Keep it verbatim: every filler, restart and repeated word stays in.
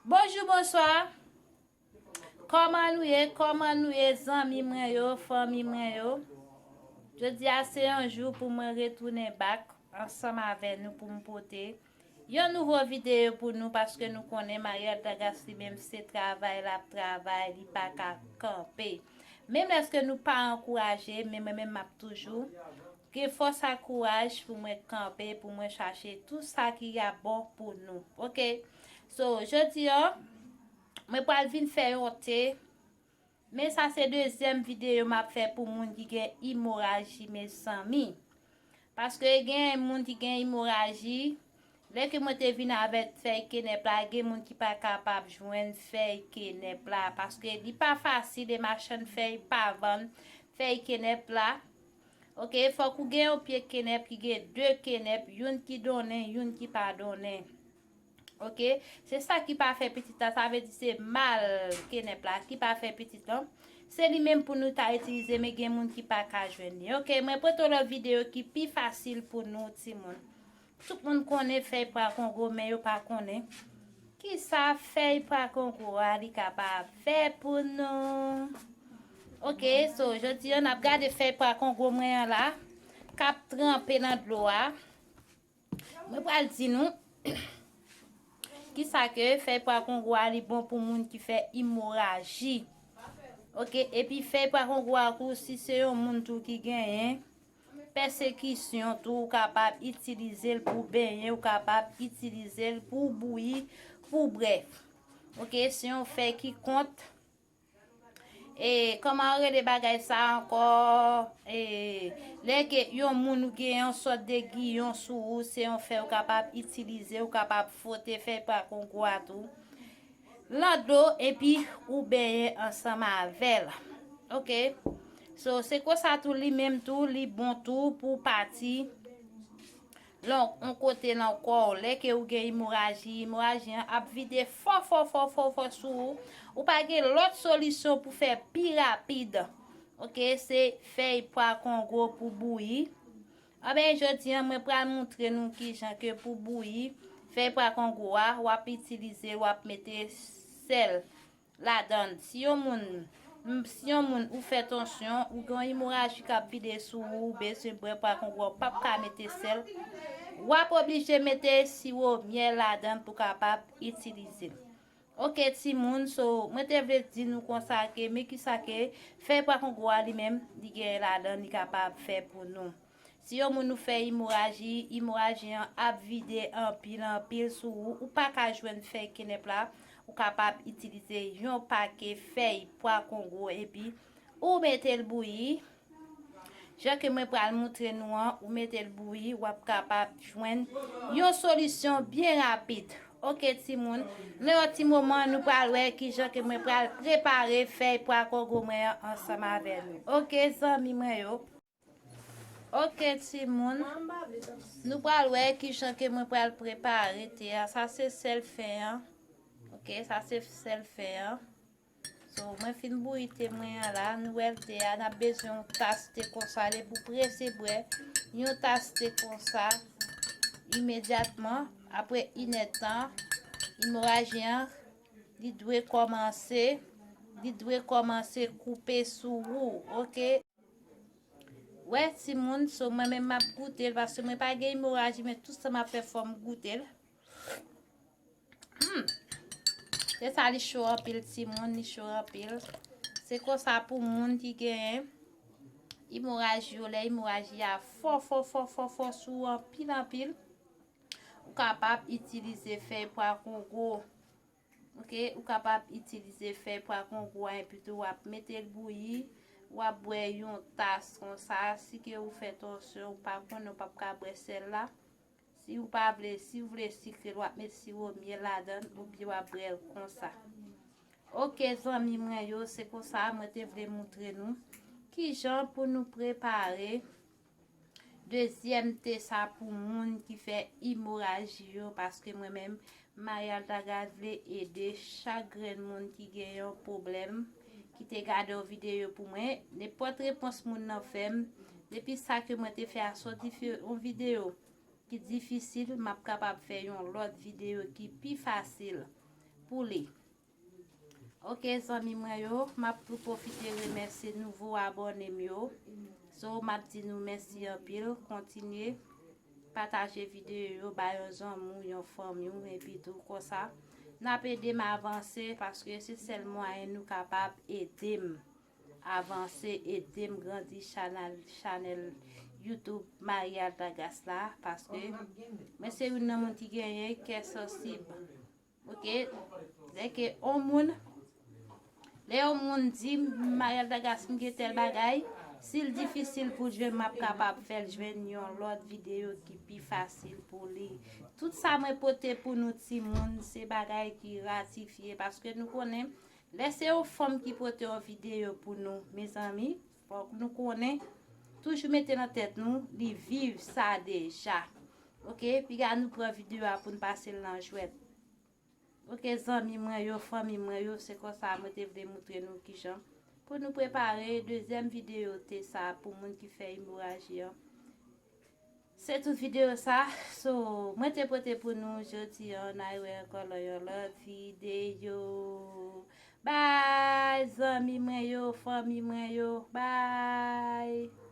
Bonjou, bonswa. Kòman nou ye? Kòman nou ye, zanmi mwen yo, fanmi mwen yo? Jodi a se yon jou pou mwen retounen back ansanm avè nou pou m pote yon nouvo videyo pou nou, paske nou konnen Marielle Dagas li menm se travay l ap travay, li pa ka kanpe. Menm lèske nou pa ankouraje, men mwen menm m ap toujou gen fòs ak kouraj pou mwen kanpe, pou mwen chache tout sa ki ap bon pou nou. Oke? So, jodi a, mwen pral vin fè yon te. Men sa se dezyèm videyo m ap fè pou moun ki gen imoraji, mezanmi. Paske gen moun ki gen imoraji, lè ke mwen te vin avèk fèy kenèp la, gen moun ki pa kapab jwenn fèy kenèp la, paske li pa fasil e machann fèy pa vann fèy kenèp la. Oke, fòk ou gen yon pye kenèp ki gen de kenèp, youn ki donnen, youn ki pa donnen. Oke, se sa ki pa fè pitit la, sa vle di se mal kenèp la ki pa fè pitit lan. Se li menm pou nou ta itilize, men gen moun ki pa ka jwenn li. Oke, mwen pote yon lòt videyo ki pi fasil pou nou, timoun. Tout moun konnen fèy pwa kongo, men yo pa konnen kisa fèy pwa kongo a li kapab fè pou nou. Oke, so, jodi a, n ap gade fèy pwa kongo mwen an la, k ap tranpe nan dlo a. Mwen pral di nou kisa ke fèy pwa kongo a li bon pou moun ki fè imoraji. Oke, epi fèy pwa kongo a tou, si se yon moun tou ki genyen pèsekisyon tou, ou kapab itilize l pou benyen, ou kapab itilize l pou bouyi, pou bwè. Oke, se yon fèy ki kont. E, kòman yo rele bagay sa ankò? E, lè ke yon moun ou gen yon sòt de giyon sou ou, se yon fèy ou kapab itilize, ou kapab fwote fèy pwa kongo a tou lan dlo, epi ou benyen ansanm avè l. Oke. So, se konsa tou, li menm tou, li bon tou pou pati lan yon kote nan kò w. Lè ke ou gen imoraji, imoraji an ap vide fò, fò, fò, fò, fò sou ou. Ou pa gen lòt solisyon pou fè pi rapid. Oke, se fèy pwa kongo pou bouyi. Anben, jodi a, mwen pral montre nou kijan ke pou bouyi fèy pwa kongo a, w ap itilize, w ap mete sèl ladan l. Si yon moun, m, si yon moun ou fè tansyon, ou gen yon imoraji k ap vide sou ou, ou bezwen bwè pwa kongo a, ou p ap ka mete sèl, w ap oblije mete siwo myèl ladan l pou kapab itilize l. Oke, timoun, so, mwen te vle di nou konsa ke, men kisa ke fèy pwa kongo a li menm, li genyen ladan l, li kapab fè pou nou. Si yon moun ou fè imoraji, imoraji an ap vide anpil, anpil sou ou, ou pa ka jwenn fèy kenèp la, ou kapab itilize yon pake fèy pwa kongo epi ou mete l bouyi. Jan ke mwen pral montre nou an, ou mete l bouyi, w ap kapab jwenn yon solisyon byen rapid. Oke, timoun, nan yon ti moman, nou pral wè kijan ke mwen pral prepare fèy pwa kongo mwen an ansanm avè nou. Oke, zanmi mwen yo. Oke, timoun. Nou pral wè kijan ke mwen pral prepare te a. Sa se sèl fen an. Oke, sa se sèl fen an. So, mwen fin bouyi te mwen an la. Nou wè te a, n ap bezwen yon tas te konsa. Depi w prese bwè yon tas te konsa, imedyatman, apre inèdtan, imoraji an, li dwe kòmanse, li dwe kòmanse koupe sou ou, oke? Wè, timoun, so mwen menm m ap goute l, paske mwen pa gen imoraji, men tout sa m ap fè fò m goute l. Hmm. Se sa, li cho anpil, timoun, li cho anpil. Se konsa pou moun ki gen imoraji yo, lè imoraji a fò, fò, fò, fò, fò sou ou anpil, anpil, ou kapab itilize fèy pwa kongo. Oke, ou kapab itilize fèy pwa kongo a, epi tou w ap mete l bouyi, w ap bwè yon tas konsa. Si ke ou fè tansyon, ou pa konnen, ou p ap ka bwè sèl la. Si ou pa vle, si ou vle sikre l, w ap met siwo myèl ladan l, oubyen w ap bwè l konsa. Oke, zanmi mwen yo, se konsa mwen te vle montre nou kijan pou nou prepare dezyèm te sa pou moun ki fè imoraji yo, paske mwen menm, Marielle Dagas vle ede chak grenn moun ki gen yon pwoblèm, ki te gade yon videyo pou mwen. Nenpòt repons moun nan fè m, depi sa ke mwen te fè a sòti fè yon videyo ki difisil, m ap kapab fè yon lòt videyo ki pi fasil. pou li. Ok, zanmi mwen yo, m ap tou pwofite remèsye nouvo abòne m yo. So, m ap di nou mèsi anpil. Kontinye pataje videyo yo, ba yon zanmi w, yon fanmi w, epi tou konsa, n ap ede m avanse, paske se sèl mwayen nou kapab ede m avanse, ede m grandi chanèl, chanèl YouTube Marie Aldagas la, paske mwen se youn nan moun ki genyen kè sansib. Ok, lè ke on moun, lè yon moun di m, Marie Aldagas, m gen tèl bagay, si l difisil pou l jwenn, m ap kapab fè l jwenn yon lòt videyo ki pi fasil pou li. Tout sa mwen pote pou nou timoun, se bagay ki ratifye, paske nou konnen, lè se yon fanm ki pote yon videyo pou nou, mezanmi, fòk nou konnen, toujou mete nan tèt nou, li viv sa deja. Ok, piga nou pran videyo a pou n pase l nan jwèt. Ok, zanmi mwen yo, fanmi mwen yo, se konsa mwen te vle moutre nou kijan pou nou prepare dezyèm videyo te sa pou moun ki fè emoraji an. Se tout videyo sa, so, mwen te pote pou nou jodi an, n a wè ankò nan yon lòt videyo. Bye, zanmi mwen yo, fanmi mwen yo, bye.